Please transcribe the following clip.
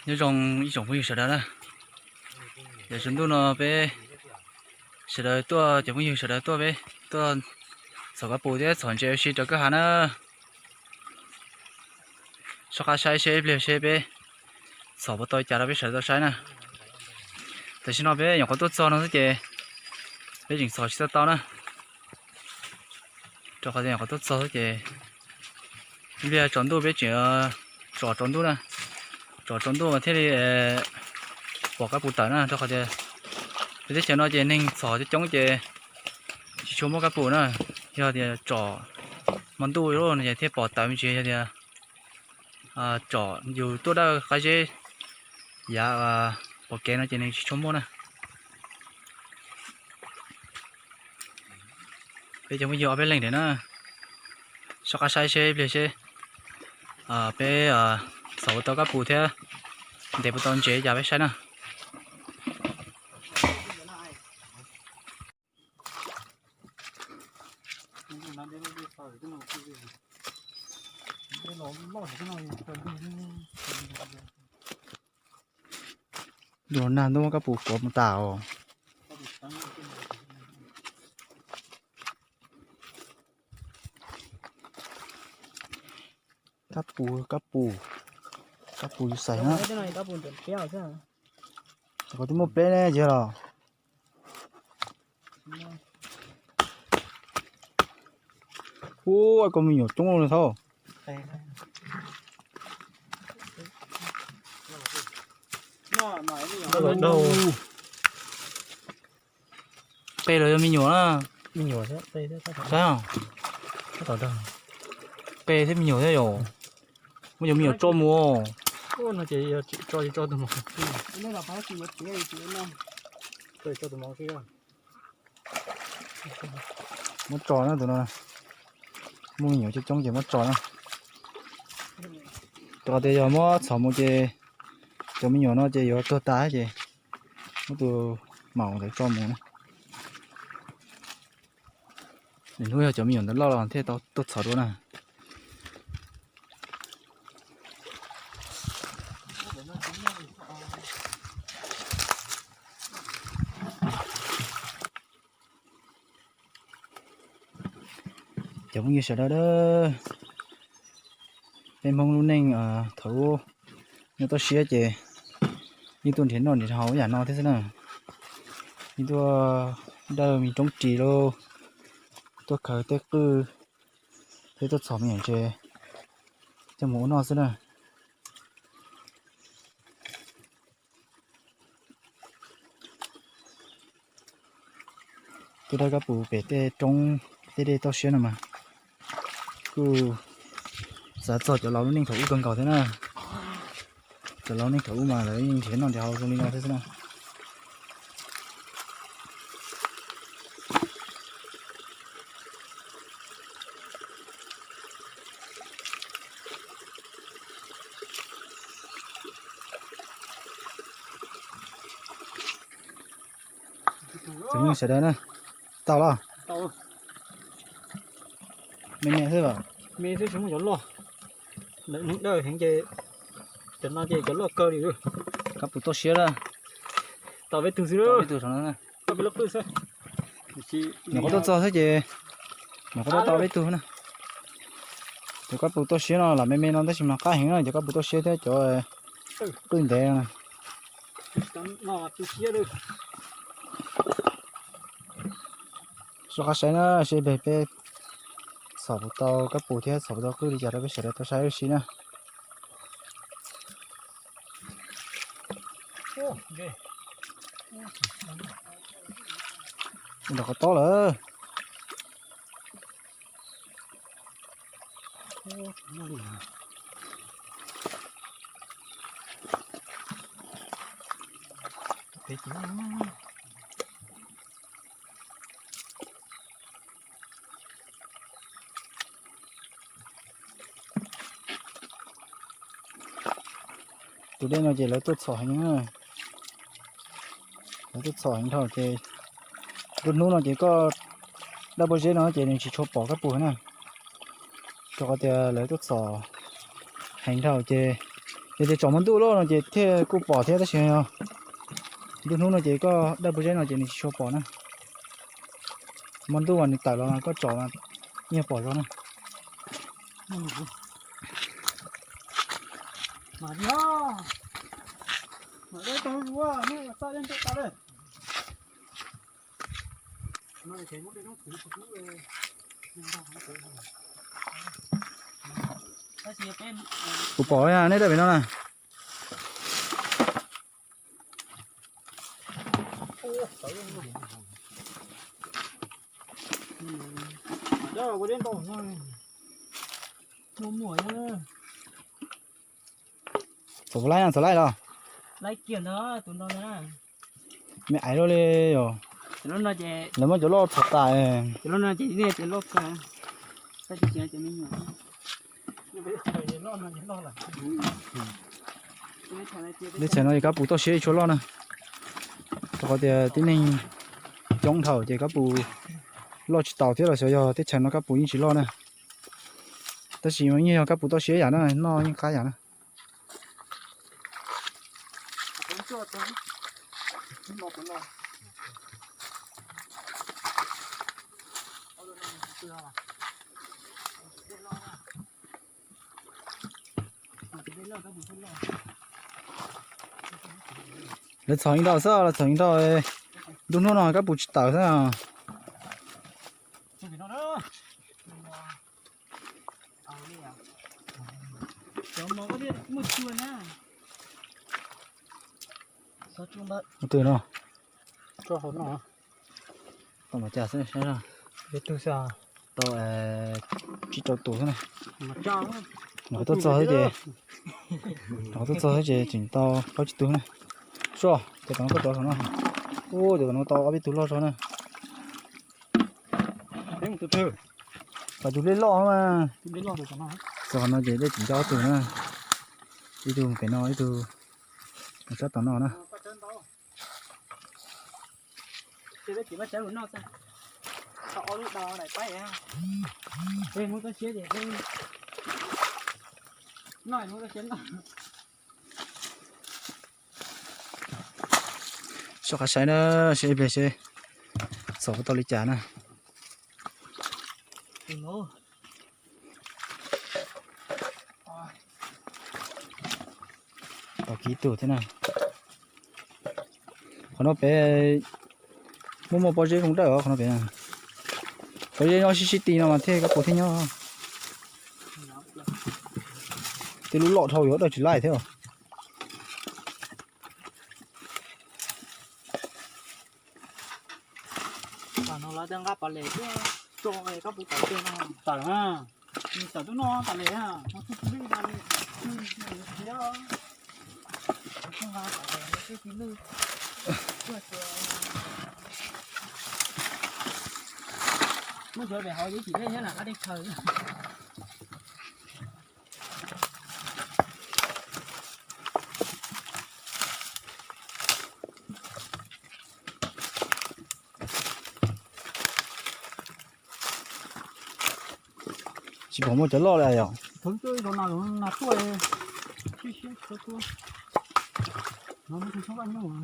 Nyob zoo ib tsoom phooj ywg sawv daws na. Yav tsaus ntuj no peb sawv daws tuaj, cov phooj ywg sawv daws tuaj peb tuaj txhom kab pus thiab txhom ntses ua si rau kwj ha na. Soj qab saib seb ib pliag seb peb txhom puas tau cas rau peb sawv daws tau saib na. Tam sim no peb nyuam qhuav tuaj txog no xwb ces peb tseem txhom tsis tau tau na. Rau qhov tias nyuam qhuav tuaj txog xwb ces ib pliag tsaus ntuj peb tseem tsom tsaus ntuj na. Tsom tsaus ntuj mas thiaj li pom kab pus tawm na, rau qhov tias peb teb chaws no ces neeg txhom coob coob ces tsis tshua muaj kab pus na. Yog tias tsom hmo ntuj no ces thiaj pom tawm me ntsis, yog tias tsom yus tuaj dawj qab zeb yav pom kev no ces nws tsis tshua muaj na. Peb cov phooj ywg ob peb leeg ntawm na, soj qab saib seb ib pliag seb peb txhom puas tau kab pus thiab ntes puas tau ntses cas peb saib na. Nag ntuj muab kab pus kuav mus tas os. Kab pus, kab pus, kab pus yus xaiv na. Qhov twb muaj peb ne ces los. Ua koj me nyuam coob li thaub. Qe los yog me nyuam na? Saib, qe thiab me nyuam thiab yom. Muab cov me nyuam tso mus. Muab tso na tus no. Muab tso na, tus no muaj me nyuam coob coob ces muab tso na. Rau qhov tias yog muab txhom mus ces cov me nyuam no ces yuav tuag tas ces muab tus maum ntawd tso mus na. Hnub yog cov me nyuam ntawd loj los thiaj tau tuaj txhom dua na. Cov phooj ywg sawv daws, peb Hmoob lub neej thaum ub nyob toj siab ces yeej tuaj nrhiav noj nrhiav haus ib yam no thiab xwb na. Yeej tuaj dawj me roob ris lauj, tuaj khaws tej qwj thiab tuaj txhom me nyuam ntses coj mus ua noj xwb na. Tuaj dawj kab pus pem tej roob tej dej toj siab no mas kuj xav txog cov laus lub neej thaum ub kawg nkaus thiab na. Cov laus lub neej thaum ub mas lawv yeej nrhiav noj nrhiav haus zoo li no thiab xwb na. Cov phooj ywg sawv daws na, tau los? Me me xwb los? Me xwb tsis muaj cov loj. Ntawm neeg dawj heev ces cov no ces cov loj kawg li. Kab pus toj siab lawm. Tau peb tug xwb. Tau peb tug saum no. Nyuam qhuav tuaj txog xwb ces nyuam qhuav tuaj tau peb tug na. Cov kab pus toj siab no lam me me no tab sis mas qab heev na, cov kab pus toj siab thiab cov qwj ntev no. Soj qab saib na, seb peb txhom puas tau kab pus thiab txhom puas tau qwj li cas rau peb sawv daws tau saib ua si na. Nram qhov tob lawm. Tus dej no ces lawv tuaj txhom heev, lawv tuaj txhom heev dhau ces lub hnub no ces koj dawj pob zeb no ces nws tsis tshua pom kab pus na, rau qhov tias lawv tuaj txhom heev dhau ces Yog tias tsom hmo ntuj loj no ces thiaj kuj pom thiab tab sis yog ntuj hnub no ces koj dawj pob zeb no ces nws tsis tshua pom na. Hmo ntuj mas nws tawm los koj tsom mas yeej pom zog na. Kuv pom nej dawj pem no na. Txov laib no, txov laib los. Me aiv loj li yom. Lawv muab cov loj txhom tas. Teb chaws no ces kab pus toj siab ib tshuaj loj na. Rau qhov tias tib neeg coob dhau ces kab pus loj tsis taus thiab los xyov yog teb chaws no kab pus yeej tsis loj na. Tab sis mas yeej yog kab pus toj siab yam na, noj yeej qab yam na. Lawv txhom ib nrau xwb, lawv txhom ib nrau, ntuj hnub no kab pus tsis tawm xwb. Twm no, tau mas cas xwb, tau tsib rau tus xwb na. Nov qhov tuaj txog xwb ces, nov qhov tuaj txog xwb ces tseem tau plaub tsib tug na. Soj ces tom no koj rov saum no, ua ces tom no tau ob peb tug loj zog na. Pom tus dej loj mas, txog qhov no ces dej tseem nco ob tug na, ib tug pem no ib tug sab tom no na. Soj qab saib na, saib ib pliag seb txhom puas tau li cas na. Tau kiv tug thiab na. Qhov no pem muaj muaj pob zeb zoo dawj os, qhov no pem. Pob zeb nyob sib sib ti no mas thiaj kab pus thiaj nyob. Tej lub loj dhau yuav dawj tsis laij thiab. Tam no lawv nqa pas les tso kab pus tawm no, tawm na, tawm tuaj noj pas les na, no tub tis lwj no, tub tis lwj, tub nqa pas les tub tis lwj. Muab cov pem hauv yeej tsis dej thiab na, qab dej khaws. Tsis pom muaj cov loj li yom. Thaum ub cov no tuaj, no muaj tug tshoob vaj nyuj.